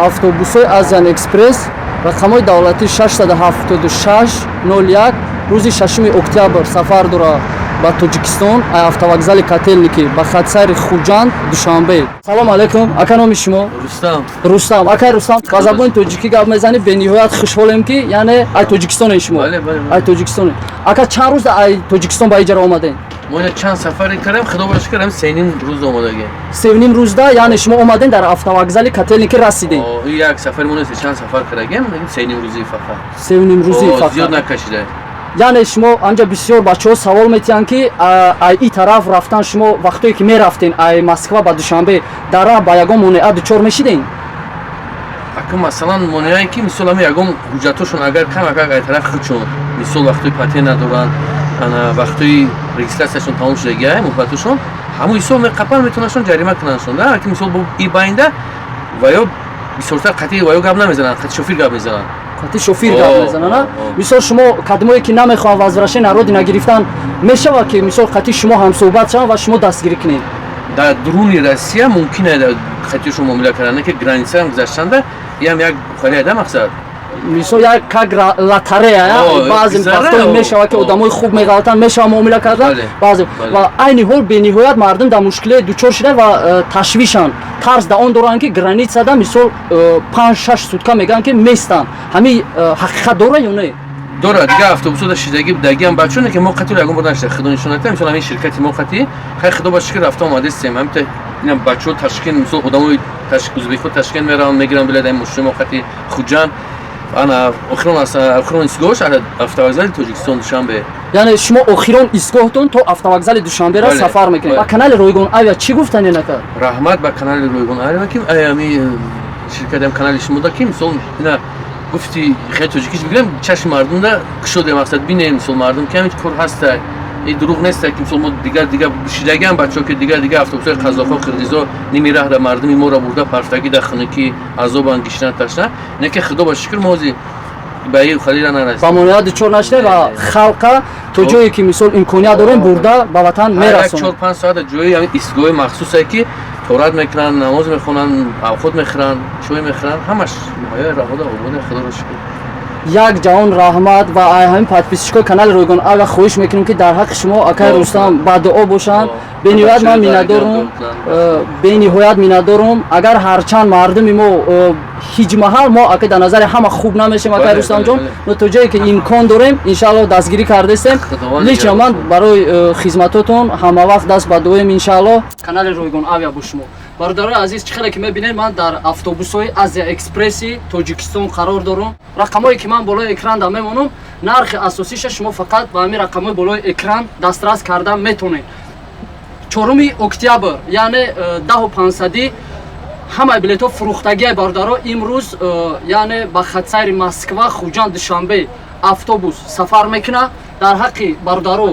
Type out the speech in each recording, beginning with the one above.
Автобусҳои Азиан Экспресс, рақамҳои давлатӣ 676 01, рӯзи 6 октябр сафар дорад ба Тоҷикистон ай автовокзали Котельники ба хатсайри Хуҷанд, Душанбе. Салом алейкум, ака, номи шумо? Рустам. Рустам. Акай Рустам, ба забони тоҷикӣ гап мезанӣ. Бениҳоят хушҳолем, ки яъне ай Тоҷикистоне шумо. Бале. Ай Тоҷикистоне. Ака, чанд рӯз ай Тоҷикистон ба иҷара омадем? Мо ина чанд сафаре кардем, худо ба шукр, ҳам 3.5 рӯз омадагем. 3.5 рӯзда, яъне шумо омадем, дар автовокзали Котельники расидем? О, ин як сафари мо нест, чанд сафар кардагем, 3.5 рӯзи фақат. 3.5 рӯзи? О, зиёд фақат накашида. Яъне шумо анҷа бисёр бачаҳо савол метиҳанд, ки ай и тараф рафтан, шумо вақтое ки мерафтен ай Москва ба Душанбе, дар раҳ ба ягон монеа дучор мешидем? Ака, масалан, монеае ки, мисол, ҳами ягон ҳуҷҷатошон агар камакак ай тараф худшон, мисол, вақтои патент надоранд, ана вақтои регистрацияшон тамом шудагиай, муҳлатошон, ҳамун ҳисоб меқапан, метавонашон ҷарима кунандшон, да. Ки мисол, бо и байнда ва ё бисёртар қатъи ва ё гап намезананд, қатъи шофир гап мезананд. Қати шофир гап мезананд, а? О, о. Мисол, шумо кадмое ки намехоҳанд возвращение родина гирифтан, мешавад ки, мисол, қати шумо ҳамсӯҳбат шаванд ва шумо дастгирӣ кунед? Дар дуруни Россия мумкин е дар қатъиашон муомила кардан, не ки границаам гузаштанда, иам як халия да мақсад. Мисол, як как лотерея. О, баъзе гузара, вақтое о, мешавад, ки о. одамои хуб меғалтанд, мешавад муомила кардан баъзе. Ва айни ҳол бениҳоят мардум дар мушкилие дучор шуда ва ташвишанд, тарс да он доранд, ки границада, мисол, 5-6 сутка мегӯянд, ки местанд. Ҳамин ҳақиқат дора ё не? Дора, дигар автобусҳо да шидагӣ будагиам бачоне, ки мо қатъи ягон бор нашида, худо нишоната. Мисол, ҳамин ширкати мо қатъи, хай, худо ба шукр, рафта омадастем. Ҳамита инам бачаҳо Ташкент, мисол, одамои узбекҳо Ташкент мераванд, мегиранд билет ҳамин мошини мо қатъи Хуҷанд, ана охирон охирон истгоҳш автовокзали Тоҷикистон, Душанбе. Яъне шумо охирон истгоҳтон то автовокзали Душанбера Бале, сафар мекунед? Бале. Ба канали Ройгон Авиа чӣ гуфтанед, ака? Раҳмат ба канали Ройгон Авиа, ки ами ширкатам, канали шумода, ки, мисол, ина гуфти хеле тоҷикиш бигирем, чашми мардумда кушодем, мақсад бинем, мисол, мардум ки ҳамин кор ҳаста, и дурӯғ неста, ки, мисол, мо дигар дигар шидагиам бачаҳо, ки дигар дигар автобусҳои қазоқҳо, қирғизо ними раҳда мардуми моро бурда партаги, дар хунукӣ азобан, гишна, ташна, не ки, худо ба шукр, мо ҳозир ба ин халира нарасидем. Ба монеа дучор нашудед ва халқа то ҷое ки, мисол, имконият дорем, бурда ба ватан ҳар як мерасонед. 4-5 соата ҷои ҳамин истгоҳи махсусе, ки торат мекунанд, намоз мехонанд, авқот мехӯранд, чой мехӯранд, ҳамаш муҳайё, раҳода обода, худоро шукр. Як ҷаҳон раҳмат ва ай ҳамин подписчикои канали Ройгон Авиа хоҳиш мекунем, ки дар ҳаққи шумо, акай Рустам, ба дуо бошанд. Бениҳоят ман миннатдорум, бениҳоят миннатдорум. Агар ҳарчанд мардуми мо ҳеҷ маҳал мо, ака, дар назари ҳама хуб намешем, акай Рустамҷон, но то ҷое ки имкон дорем, иншаалло, дастгирӣ кардастем. Лично ман барои хизматотон ҳама вақт даст ба дуоем, иншаалло. Канали Ройгон Авиа бо шумо. Бародарои азиз, чӣ хеле ки мебинед, ман дар автобусҳои Азия Экспресси Тоҷикистон қарор дорам. Рақамҳое ки ман болои экран да мемонам, нархи асосиша шумо фақат ба ҳамин рақамҳои болои экран дастрас карда метонед. 4 октябр, яъне 10:05, ҳамаи билетҳо фурӯхтагиай, бародаро. Имрӯз яъне ба хатсайри Москва, Хуҷанд, Душанбе автобус сафар мекунад. Дар ҳаққи бародаро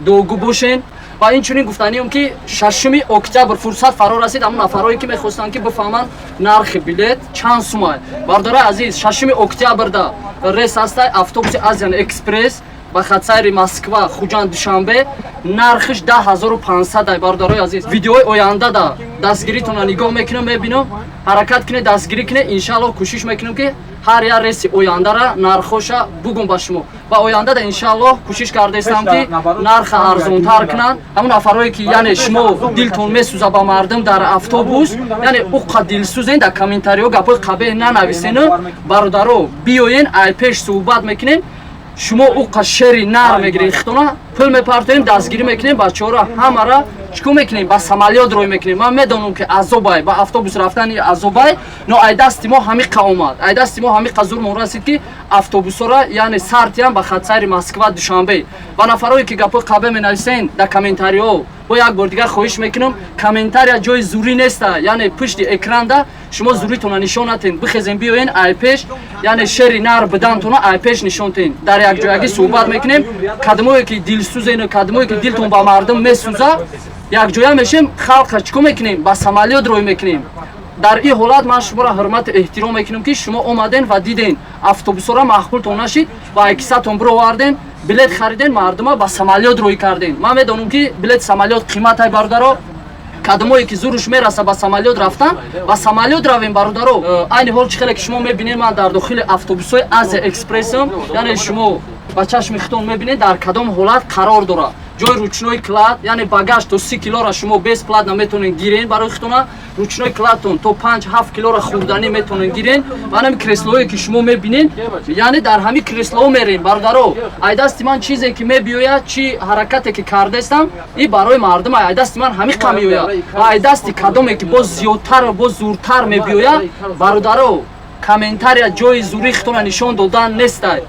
дуогӯ бошен. Ва инчунин гуфтанием, ки 6 октябр фурсат фаро расид. Ҳамон нафарҳое ки мехостанд, ки бифаҳманд нархи билет чанд сумай, бародарои азиз, 6 октябрда рейс ҳастай автобуси Азиан Экспресс ба хатсайри Москва, Хуҷанд, Душанбе, нархиш 10 500 ай. Бародарои азиз, видеои ояндада дастгиритонро нигоҳ мекунам, мебинам. Ҳаракат кунед, дастгирӣ кунед. Иншаалло, кӯшиш мекунем, ки ҳар як рейси ояндара нархоша бугум ба шумо ва ояндада, иншааллоҳ, кӯшиш кардаистам, ки нарха арзонтар кунанд. Ҳамон нафарое ки, яъне, шумо дилтон месӯза ба мардум дар автобус, яъне уқа дилсӯзен, дар комментариҳо гапҳои қабеҳ нанависену. Бародаро, биёен, ай пеш суҳбат мекунем. Шумо уқа шери нар мегиред, хитона пул мепартоем, дастгирӣ мекунем бачаҳоро, ҳамара чӣ кор мекунем, ба самолёт рой мекунем. Ман медонам, ки азобай, ба автобус рафтани азобай, но ай дасти мо ҳамиқа омад, ай дасти мо ҳамиқа зурмон расид, ки автобусҳоро, яъне, сартиям ба хатсайри Москва, Душанбе. Ва нафарое ки гапҳои қабеҳ менависен дар комментариҳо, бо як бор дигар хоҳиш мекунам, комментария ҷои зурӣ неста, яъне пушти экранда шумо зуритона нишон натен. Бихезен, биёен, ай пеш, яъне шери нар бидантона ай пеш нишон тен. Дар якҷоягӣ суҳбат мекунем. Кадмое ки дилсӯзену кадмое ки дилтон ба мардум месӯза, якҷоя мешем, халқа чӣ кор мекунем, ба самолёт рой мекунем. Дар ин ҳолат ман шуморо ҳурмату эҳтиром мекунам, ки шумо омаден ва диден автобусҳоро, маъқултон нашид ва кисатон бироварден, билет хариден, мардума ба самолёт рӯй карден. Ман медонам, ки билети самолёт қиматай, бародаро. Кадомое ки зуруш мераса ба самолёт рафтан, ба самолёт равем, бародаро. Айни ҳол чӣ хеле ки шумо мебинед, ман дар дохили автобусҳои Азия Экспрессам. Яъне шумо ба чашми худтон мебинед, дар кадом ҳолат қарор дорад. Ҷои ручной кладь, яъне багаж то 30 килора шумо бесплатно метавонед гирен барои худтона. Ручной кладь тон то 5-7 килора хӯрданӣ метавонед гирен. Ва ҳамин креслоое ки шумо мебинед, яъне дар ҳамин креслоҳо мерем, бародаро. Ай дасти ман чизе ки мебиёяд, чӣ ҳаракате ки кардаистам, и барои мардум ай дасти ман ҳамин қа меояд. Ва ай дасти кадоме ки боз зиёдтару боз зуртар мебиёяд, бародаро, комментария ҷои зурии худтона нишон додан нестай.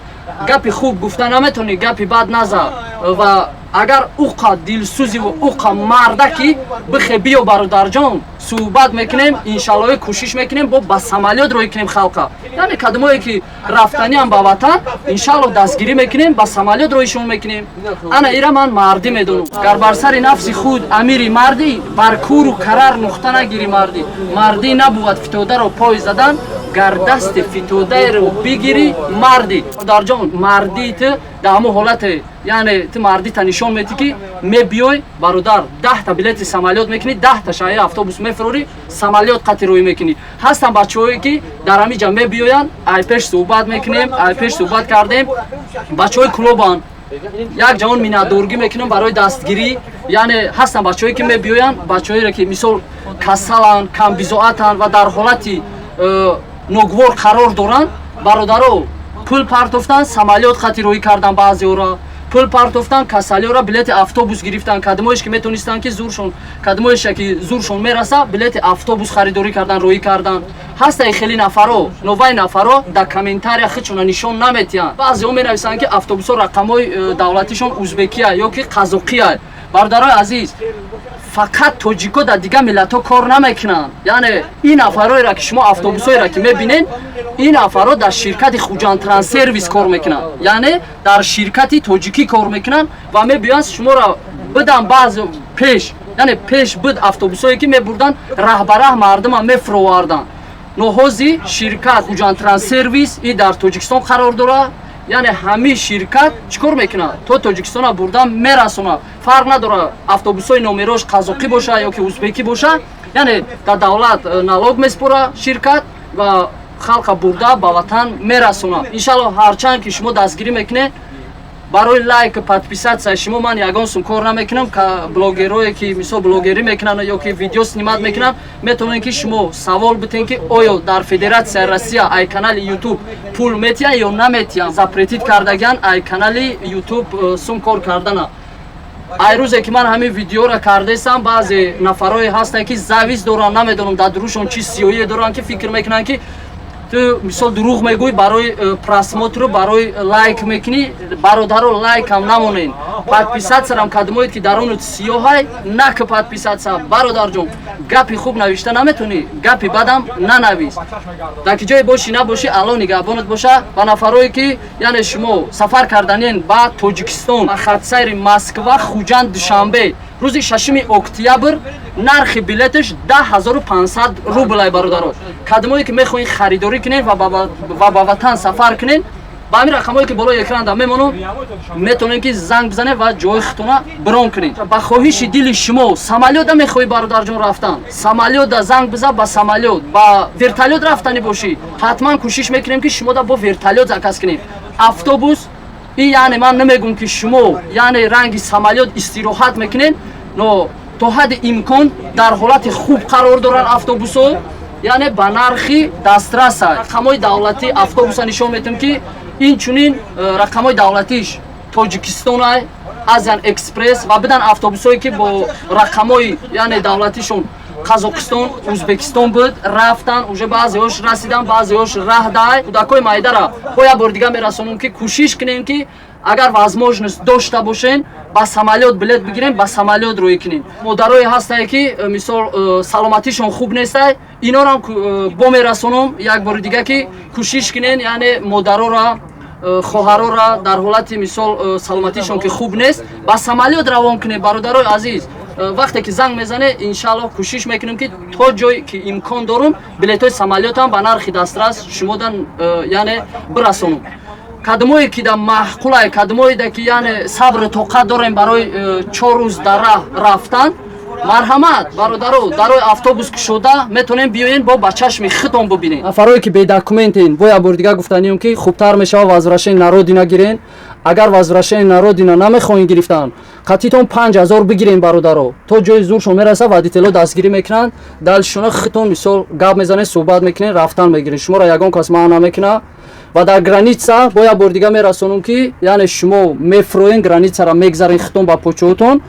Гапи хуб гуфта наметавонӣ, гапи бад наза. Ва агар уқа дилсӯзиву уқа мардаки бихе, биё, бародарҷон, суҳбат мекунем, иншаллоҳ. Кӯшиш мекунем, бо ба самолёт роҳӣ кунем халқа. Яъне кадомое ки рафтаниам ба ватан, иншаллоҳ, дастгирӣ мекунем, ба самолёт роҳишон мекунем. Ана ира ман мардӣ медонам. Гар бар сари нафси худ амири мардӣ, бар куру карар нуқта нагирӣ мардӣ. Мардӣ набувад фитодаро пой задан, гар дасти фитодаеро бигирӣ мардӣ. Бародарҷон, мардии ту дар ҳамон ҳолате, яъне ту мардита нишон метӣ, ки мебиёй, бародар, 10-та билети самолёт мекунӣ, 10-та шаҳри автобус мефурорӣ, самолёт қати рӯй мекунӣ. Ҳастан бачаҳое ки дар ҳамин ҷа мебиёянд, ай пеш суҳбат мекунем, ай пеш суҳбат кардем, бачаҳои клубанд. Як ҷавон миннатдоргӣ мекунам барои дастгирӣ. Яъне ҳастан бачаҳое ки мебиёянд, бачаҳоеро ки мисол касаланд, камбизоатанд ва дар ҳолати ногувор қарор доранд, бародаро, пул партофтан, самолёт хати роҳӣ кардан. Баъзеҳоро пул партофтан, касалиёро билети автобус гирифтан. Кадомоеш ки метонистанд, ки зуршон, кадомоеша ки зуршон мераса, билети автобус харидорӣ кардан, роҳӣ кардан. Ҳастаи хеле нафаро, новай нафаро дар комментария худшона нишон наметиҳанд. Баъзеҳо менависанд, ки автобусҳо рақамҳои давлатишон узбекия ё ки қазоқия. Бародарои азиз, фақат тоҷико дар дигар миллатҳо кор намекунанд. Яъне ин нафарҳоеро ки шумо, автобусҳоеро ки мебинед, ин нафарҳо дар ширкати Хуҷандтранссервис кор мекунанд, яъне дар ширкати тоҷикӣ кор мекунанд ва мебиёянд шуморо бидан. Баъзе пеш, яъне пеш буд автобусҳое ки мебурданд, раҳ ба раҳ мардума мефуроварданд. Ноҳози ширкат Хуҷандтранссервис и дар Тоҷикистон қарор дорад. Яъне ҳамин ширкат чӣ кор мекунад? То Тоҷикистона бурдан мерасонад. Фарқ надорад, автобусҳои номерош қазоқӣ боша ё ки узбекӣ боша, яъне дар давлат налог меспора ширкат ва халқа бурда ба ватан мерасонад, иншаллоҳ. Ҳарчанд ки шумо дастгирӣ мекунед, барои лайк, подписаться шумо ман ягон сум кор намекунам. Блогерое ки мисол блогерӣ мекунанд ё ки видео снимать мекунанд, метавонед ки шумо савол битен, ки оё дар Федератсияи Россия ай канали Ютуб пул метиҳанд ё наметиҳанд. Запретить кардагиан ай канали Ютуб сум кор кардана. Ай рӯзе ки ман ҳамин видеоро кардаистам, баъзе нафарое ҳастанд, ки зависть доранд. Намедонам, дар дурушон чӣ сиёҳие доранд, ки фикр мекунанд, ки ту мисол дурӯғ мегӯй, барои просмотр у барои лайк мекунӣ. Бародаро, лайкам намонен, подписаться рам кадмоед, ки дар ону сиёҳай нак подписаться. Бародарҷон, гапи хуб навишта наметонӣ, гапи бадам нанавис. Дар ки ҷое бошӣ набошӣ, Алло нигаҳбонат боша. Ба нафарое ки, яъне шумо сафар карданен ба Тоҷикистон, ба хатсайри Москва, Хуҷанд, Душанбе, рӯзи 6 октябр нархи билеташ 10 500 рублай. Бародаро, кадомое ки мехоҳед харидорӣ кунед ва ба ватан сафар кунед, ба ҳамин рақамҳое ки болои экран мемонам, метавонед ки занг бизанед ва ҷои худтона бронь кунед. Ба хоҳиши дили шумо, самолёта мехоҳӣ, бародарҷон, рафтан, самолёта занг биза, ба самолёт. Ба вертолёт рафтанӣ бошӣ, ҳатман кӯшиш мекунем, ки шумо да бо вертолёт заказ кунем. Автобус ин, яъне ман намегӯм, ки шумо, яъне ранги самолёт истироҳат мекунед, но то ҳадди имкон дар ҳолати хуб қарор доранд автобусҳо, яъне ба нархи дастраса. Рақамҳои давлатӣ автобуса нишон метиҳем, ки инчунин рақамҳои давлатиш Тоҷикистонай, Азиан Экспресс. Ва бидан автобусҳое ки бо рақамҳои, яъне давлатишон Қазоқистон, Узбекистон буд, рафтан, уже баъзеҳош расидан, баъзеҳош раҳ дай. Кӯдакҳои майдара бо як бори дига мерасонем, ки кӯшиш кунем, ки агар возможность дошта бошен, ба самолёт билет бигирем, ба самолёт рӯй кунем. Модарое ҳастае, ки мисол саломатишон хуб нестай, инорам бо мерасонам як бори дига, ки кӯшиш кунен, яъне модарора, хоҳарора дар ҳолати мисол саломатишон ки хуб нест, ба самолёт равон кунем. Бародарои азиз, вақте ки занг мезане, иншааллоҳ, кӯшиш мекунем, ки то ҷое ки имкон дорум, билетҳои самолётам ба нархи дастрас шумодан яъне бирасонам. Кадомое ки да маъқулай, кадомоеда ки, яъне сабру тоқат дорем барои 4 рӯз дар раҳ рафтан. Марҳамат, бародаро, дарои автобус кушода, метонем биёен, бо ба чашми худтон бубинед. Нафарое ки бедокументен, бо як бори дигар гуфтанием, ки хубтар мешава возвращение на родина гирен. Агар возвращение на родина намехоҳем гирифтан, қатитон 5000 бигирен, бародаро, то ҷои зуршон мераса, водитело дастгирӣ мекунанд. Дальшона худтон, мисол, гап мезанед, суҳбат мекунед, рафтан мегиред, шуморо ягон кас манъ намекунад. Ва дар граница бо як бори дигар мерасонам, ки яъне шумо мефроен, границаро мегзарен худтон ба почоотон,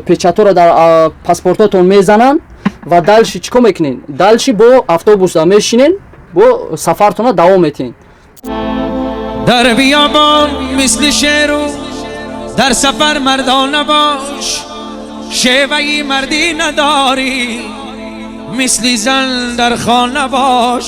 печатора дар паспортотон мезананд ва дальше чӣ кор мекунед? Дальше бо автобуса мешинен, бо сафартона давом метиҳед. Дар биёбон мисли шеру дар сафар мардона бош, шеваи мардӣ надорӣ, мисли зан дар хона бош.